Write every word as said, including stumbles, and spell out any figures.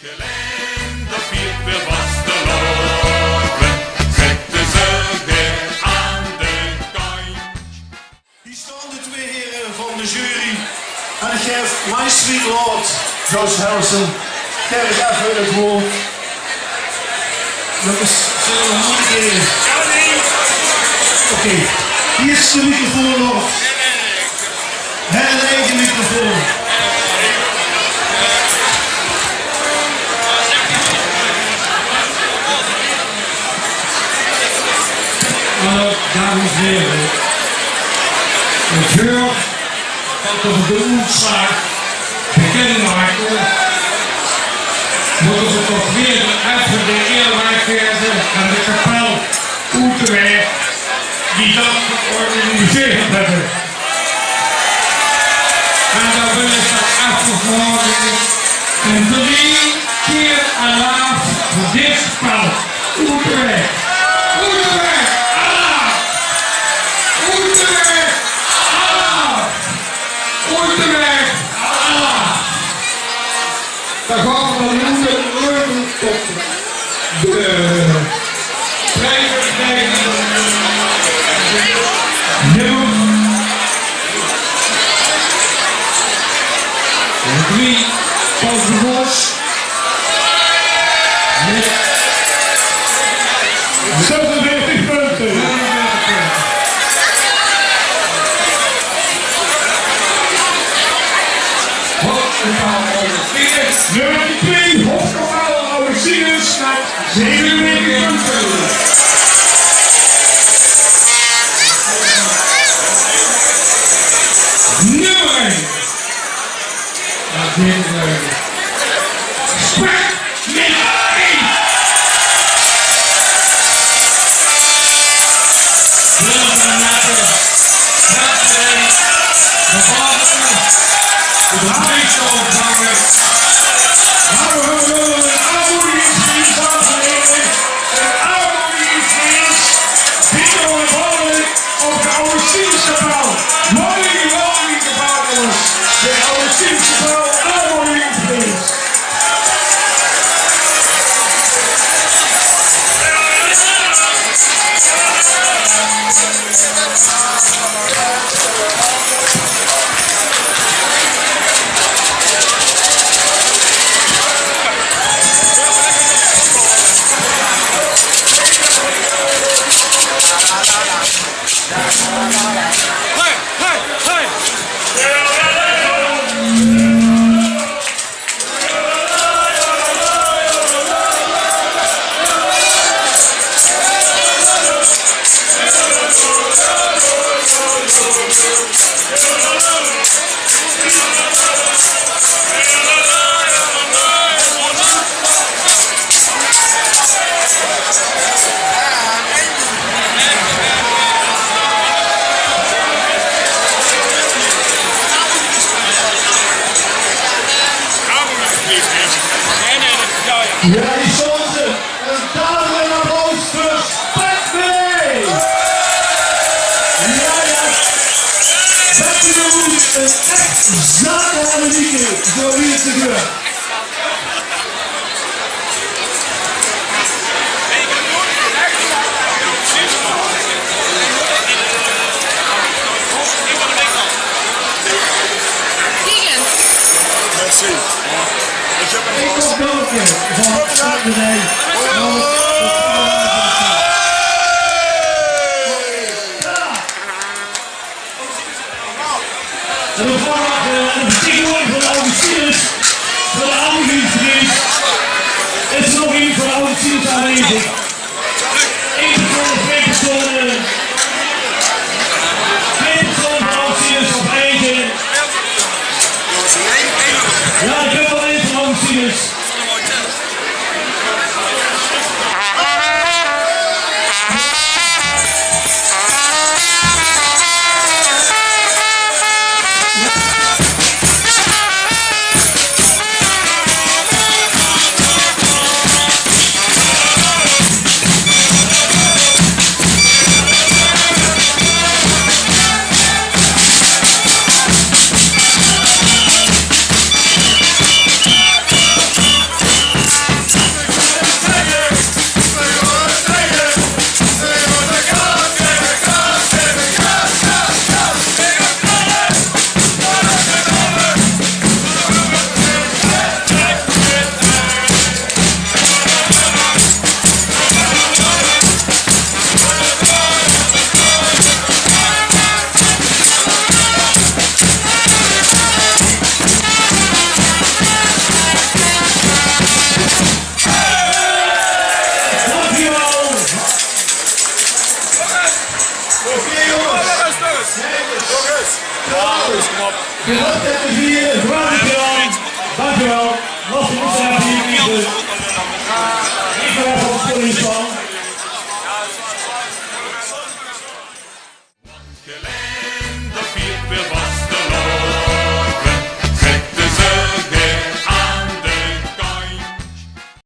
Gelinde viert weer vastelaovend, zitte ze weer aan de kantj. Hie staon de twee here van de jury. En ich gaef My Sweet Lord, George Harrison, gaef ich effe 't woord. Det is, zölle v'r nog ein kieër. Oké, hie is de microfoon nog. Hae haet ein eige microfoon. Hallo, dames en here. Veur det v'r de oetslaag bekindj make, mótte v'r toch weer effe de ierwaardjheid en de kapel oet de waeg die det georganiseerd höbbe. En dan wil ich det effe vraoge, ein drie kieër alaaf veur dit spel. Oet de waeg! Oet de waeg! Alaaf! Oet de waeg! Alaaf! Oet de waeg! Alaaf! Dan gaon v'r dan noe mit de leuke top. De prijze krijge. Nummer drie, Paul de Vos. Mit zesenveertig punte. Nummer twee, Hofkapel Albertinus, zevenenveertig punten. Nummer één. Spek! Op de Augustinuskapel. Mooi, mooi, de Paulus. De Augustinuskapel, allemaal in de prijs. Ja, die stond ze. Een daverend applaus veur Spek mee. Ja, ja. Spek mee, een echt zaak aan de lieke, zo wie het gebeurt. Merci. Ik heb een... En dan vraag ik, eh, de vertegenwoordiger van Augustinus, van de Augustinus. Is er nog iemand van Augustinus aanwezig? Eén persoon, twee personen. Twee personen van Augustinus of eentje. Ja, ik heb al één van Augustinus. Bedankt det we hier gratis gedaan. Dankjewel. Laat de mensen hebben hier niet. Niet meer van de politie van.